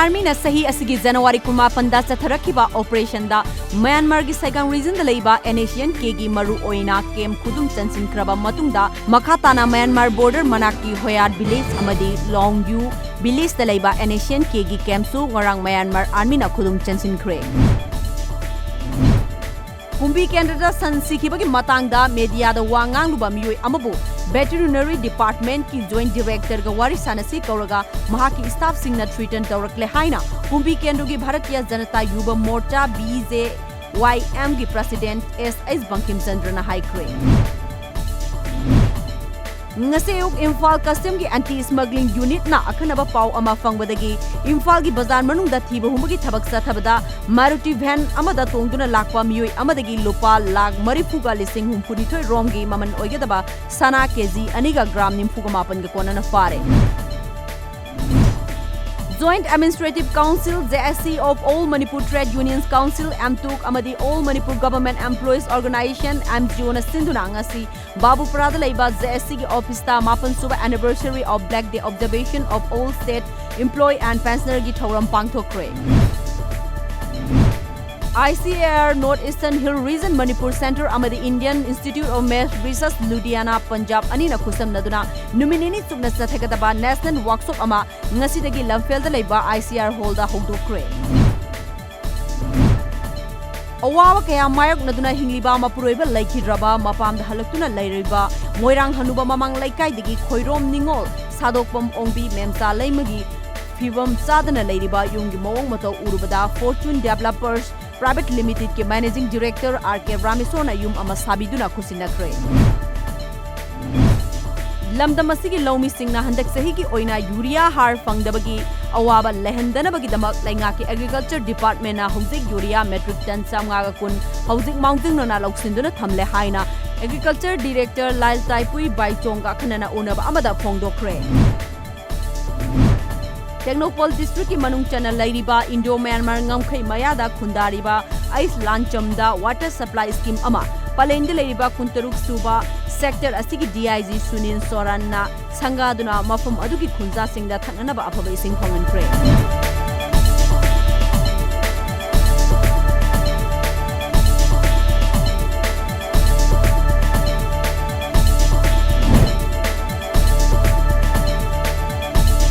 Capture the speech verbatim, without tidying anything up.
ꯑꯥꯔꯃꯤꯅ ꯆꯍꯤ ꯑꯁꯤꯒꯤ ꯖꯅꯋꯥꯔꯤ ꯀꯨꯟꯃꯥꯄꯟꯗ ꯆꯠꯊꯔꯛꯈꯤꯕ ꯑꯣꯄꯔꯦꯁꯟꯗ ꯃ꯭ꯌꯥꯟꯃꯥꯔꯒꯤ ꯁꯥꯏꯒꯥꯡ ꯔꯤꯖꯟꯗ ꯂꯩꯕ NSCN-Kꯒꯤ ꯃꯔꯨ ꯑꯣꯏꯅ ꯀꯦꯝꯞ ꯈꯨꯗꯨꯝ ꯆꯟꯁꯤꯟꯈ꯭ꯔꯕ ꯃꯇꯨꯡꯗ, ꯃꯈꯥ ꯇꯥꯅ ꯃ꯭ꯌꯥꯟꯃꯥꯔ ꯕꯣꯔꯗꯔ ꯃꯅꯥꯛꯀꯤ ꯍꯣꯌꯥꯠ ꯚꯤꯂꯦꯖ ꯑꯃꯗꯤ ꯂꯣꯡꯒ꯭ꯌꯨ ꯚꯤꯂꯦꯖꯇ ꯂꯩꯕ NSCN-Kꯒꯤ ꯀꯦꯝꯞꯁꯨ ꯉꯔꯥꯡ ꯃ꯭ꯌꯥꯟꯃꯥꯔ ꯑꯥꯔꯃꯤꯅ ꯈꯨꯗꯨꯝ ꯆꯟꯁꯤꯟꯈ꯭ꯔꯦ꯫ ꯀꯨꯝꯕꯤ ꯀꯦꯟꯗ꯭ꯔꯗ ꯁꯟ ꯁꯤꯈꯤꯕꯒꯤ ꯃꯇꯥꯡꯗ ꯃꯦꯗꯤꯌꯥꯗ ꯋꯥ ꯉꯥꯡꯂꯨꯕ ꯃꯤꯑꯣꯏ ꯑꯃꯕꯨ ꯚꯦꯇꯦꯔꯤꯅꯔꯤ ꯗꯤꯄꯥꯔꯠꯃꯦꯟꯠꯀꯤ ꯖꯣꯏꯟꯠ ꯗꯤꯔꯦꯛꯇꯔꯒ ꯋꯥꯔꯤ ꯁꯥꯟꯅꯁꯤ ꯀꯧꯔꯒ ꯃꯍꯥꯛꯀꯤ ꯁ꯭ꯇꯥꯐꯁꯤꯡꯅ ꯊ꯭ꯔꯤꯇꯟ ꯇꯧꯔꯛꯂꯦ ꯍꯥꯏꯅ ꯀꯨꯝꯕꯤ ꯀꯦꯟꯗ꯭ꯔꯒꯤ Bharatiya Janata ꯌꯨꯕ ꯃꯣꯔꯆꯥ, BJYM-ꯒꯤ president S H Bangkim ꯆꯟꯗ꯭ꯔꯅ ꯍꯥꯏꯈ꯭ꯔꯦ꯫ ꯉꯁꯤ ꯑꯌꯨꯛ ꯏꯝꯐꯥꯜ ꯀꯁꯇꯝꯒꯤ ꯑꯦꯟꯇꯤ ꯁ꯭ꯃꯒ꯭ꯂꯤꯡ ꯌꯨꯅꯤꯠꯅ ꯑꯈꯟꯅꯕ ꯄꯥꯎ ꯑꯃ ꯐꯪꯕꯗꯒꯤ ꯏꯝꯐꯥꯜꯒꯤ ꯕꯖꯥꯔ ꯃꯅꯨꯡꯗ ꯊꯤꯕ ꯍꯨꯝꯕꯒꯤ ꯊꯕꯛ ꯆꯠꯊꯕꯗ ꯃꯥꯔꯨꯇꯤ ꯚꯦꯟ ꯑꯃꯗ ꯇꯣꯡꯗꯨꯅ ꯂꯥꯛꯄ ꯃꯤꯑꯣꯏ ꯑꯃꯗꯒꯤ ꯂꯨꯄꯥ ꯂꯥꯈ ꯃꯔꯤꯐꯨꯒ ꯂꯤꯁꯤꯡ ꯍꯨꯝꯐꯨꯅꯤꯊꯣꯏ ꯔꯣꯝꯒꯤ ꯃꯃꯜ ꯑꯣꯏꯒꯗꯕ ꯁꯅꯥ ꯀꯦꯖꯤ ꯑꯅꯤꯒ ꯒ꯭ꯔꯥꯝ ꯅꯤꯐꯨꯒ ꯃꯥꯄꯟꯒ ꯀꯣꯟꯅꯅ ꯐꯥꯔꯦ꯫ Joint Administrative Council, JAC, of All Manipur Trade Unions Council, AMTUC, ꯑꯃꯗꯤ All Manipur Government Employees Organisation, MGO-ꯅ ꯁꯤꯟꯗꯨꯅ ꯉꯁꯤ ꯕꯥꯕꯨꯄꯨꯔꯥꯗ ꯂꯩꯕ JAC-ꯒꯤ ꯑꯣꯐꯤꯁꯇ ꯃꯥꯄꯟ ꯁꯨꯕ Anniversary of Black Day Observation of All State Employee and Pensioner-ꯒꯤ ꯊꯧꯔꯝ ꯄꯥꯡꯊꯣꯛꯈ꯭ꯔꯦ꯫ ICAR North Eastern Hill Region Manipur Center ꯑꯃꯗꯤ Indian Institute of Mass Research Ludhiana Punjab ꯑꯅꯤꯅ ꯈꯨꯠꯁꯝꯅꯗꯨꯅ ꯅꯨꯃꯤꯠ ꯅꯤꯅꯤ ꯆꯨꯞꯅ ꯆꯠꯊꯒꯗꯕ National Workshop ꯑꯃ ꯉꯁꯤꯗꯒꯤ ꯂꯝꯐꯦꯜꯗ ꯂꯩꯕ ICAR Hall-ꯗ ꯍꯧꯗꯣꯛꯈ꯭ꯔꯦ꯫ ꯑꯋꯥꯕ ꯀꯌꯥ ꯃꯥꯌꯣꯛꯅꯗꯨꯅ ꯍꯤꯡꯂꯤꯕ ꯃꯄꯨꯔꯣꯏꯕ ꯂꯩꯈꯤꯗ꯭ꯔꯕ ꯃꯄꯥꯝꯗ ꯍꯜꯂꯛꯇꯨꯅ ꯂꯩꯔꯤꯕ ꯃꯣꯏꯔꯥꯡ ꯍꯅꯨꯕ ꯃꯃꯥꯡ ꯂꯩꯀꯥꯏꯗꯒꯤ ꯈꯣꯏꯔꯣꯝ ꯅꯤꯉꯣꯜ ꯁꯥꯗꯣꯛꯄꯝ ꯑꯣꯡꯕꯤ ꯃꯦꯝꯆꯥ ꯂꯩꯃꯒꯤ ꯐꯤꯕꯝ ꯆꯥꯗꯅ ꯂꯩꯔꯤꯕ ꯌꯨꯝꯒꯤ ꯃꯑꯣꯡ ꯃꯇꯧ ꯎꯔꯨꯕꯗ Fortune Developers Private Limited-ꯀꯤ Managing Director R K ꯔꯥꯃꯦꯁꯣꯔꯅ ꯌꯨꯝ ꯑꯃ ꯁꯥꯕꯤꯗꯨꯅ ꯈꯨꯠꯁꯤꯟꯅꯈ꯭ꯔꯦ꯫ ꯂꯝꯗꯝ ꯑꯁꯤꯒꯤ ꯂꯧꯃꯤꯁꯤꯡꯅ ꯍꯟꯗꯛ ꯆꯍꯤꯒꯤ ꯑꯣꯏꯅ ꯌꯨꯔꯤꯌꯥ ꯍꯥꯔ ꯐꯪꯗꯕꯒꯤ ꯑꯋꯥꯕ ꯂꯩꯍꯟꯗꯅꯕꯒꯤꯗꯃꯛ ꯂꯩꯉꯥꯛꯀꯤ Agriculture Department-ꯅ ꯍꯧꯖꯤꯛ ꯌꯨꯔꯤꯌꯥ metric ton ꯆꯥꯝꯃꯉꯥꯒ ꯀꯨꯟ ꯍꯧꯖꯤꯛ ꯃꯥꯡꯖꯧꯅꯅ ꯂꯧꯁꯤꯟꯗꯨꯅ ꯊꯝꯂꯦ ꯍꯥꯏꯅ Agriculture Director ꯂꯥꯏꯜꯇꯥꯏꯄꯨꯏ ꯕꯥꯏꯆꯣꯡꯒ ꯑꯈꯟꯅꯅ ꯎꯅꯕ ꯑꯃꯗ ꯐꯣꯡꯗꯣꯛꯈ꯭ꯔꯦ꯫ ꯇꯦꯡꯅꯧꯄꯜ district-ꯀꯤ ꯃꯅꯨꯡ ꯆꯟꯅ ꯂꯩꯔꯤꯕ Indo-Myanmar ꯉꯝꯈꯩ ꯃꯌꯥꯗ ꯈꯨꯟꯗꯥꯔꯤꯕ ꯑꯩꯁ ꯂꯥꯟꯆꯝꯗ water supply scheme ꯑꯃ ꯄꯂꯦꯟꯗ ꯂꯩꯔꯤꯕ ꯀꯨꯟꯇꯔꯨꯛ ꯁꯨꯕ sector ꯑꯁꯤꯒꯤ DIG ꯁꯨꯅꯤꯜ ꯁꯣꯔꯥꯟꯅ ꯁꯪꯒꯥꯗꯨꯅ ꯃꯐꯝ ꯑꯗꯨꯒꯤ ꯈꯨꯟꯖꯥꯁꯤꯡꯗ ꯊꯛꯅꯅꯕ ꯑꯐꯕ ꯏꯁꯤꯡ ꯐꯪꯍꯟꯈ꯭ꯔꯦ꯫